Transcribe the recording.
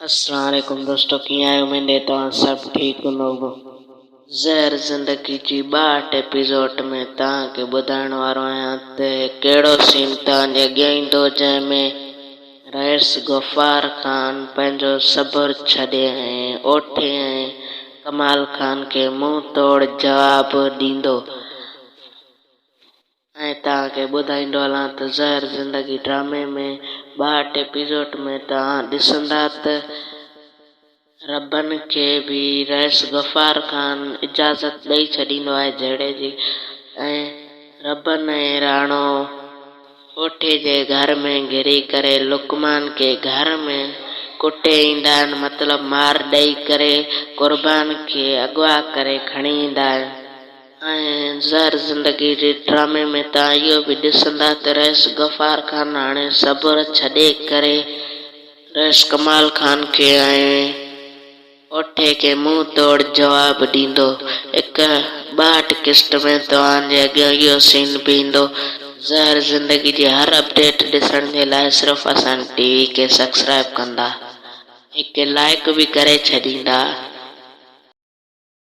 السلام عليڪم دوستو ڪيئن آهيو اميد آهي توهان سڀ ٺيڪ هوندو. زهر زندگي جي 62 ايپيسوڊ ۾ توهان کي ٻڌائڻ وارو آهيان ته ڪهڙو سين توهان جي اڳيان ايندو جنهن ۾ رئيس غفار خان پنهنجو صبر ڇڏي ۽ اوٺي ۽ ڪمال خان کي منهن توڙ جواب ڏيندو. ۽ توهان کي ٻڌائيندو هلان ته زهر زندگي ڊرامي ۾ 62 ايپيسوڊ ۾ توهان ڏسندا ته ربن کي به رئيس غفار خان اجازت ڏئي ڇڏيندو آهي جهيڙي جي ۽ ربن ۽ راڻو اوٺي جي گهر ۾ گهري ڪري لقمان کي گهر ۾ ڪٽي ايندا آهن مطلب مار ڏئي ڪري قربان کي اغوا ڪري کڻي ايندا آهن. ۽ زهر زندگي جي ڊرامي ۾ توهان اهو به ڏسندا ته رئيس غفار خان هاڻي صبر ڇڏي ڪري رئيس ڪمال خان کي ۽ اوٺي کي منهن توڙ جواب ڏيندو. هڪ 62 قسط ۾ توهان جي اڳيان اهو سين به ايندو. زهر زندگي جي هر اپڊيٽ ڏسڻ جي لاء صرف اسان ٽي وي کي سبسڪرائب ڪندا. هڪ لائيڪ به ڪري ڇڏيندا.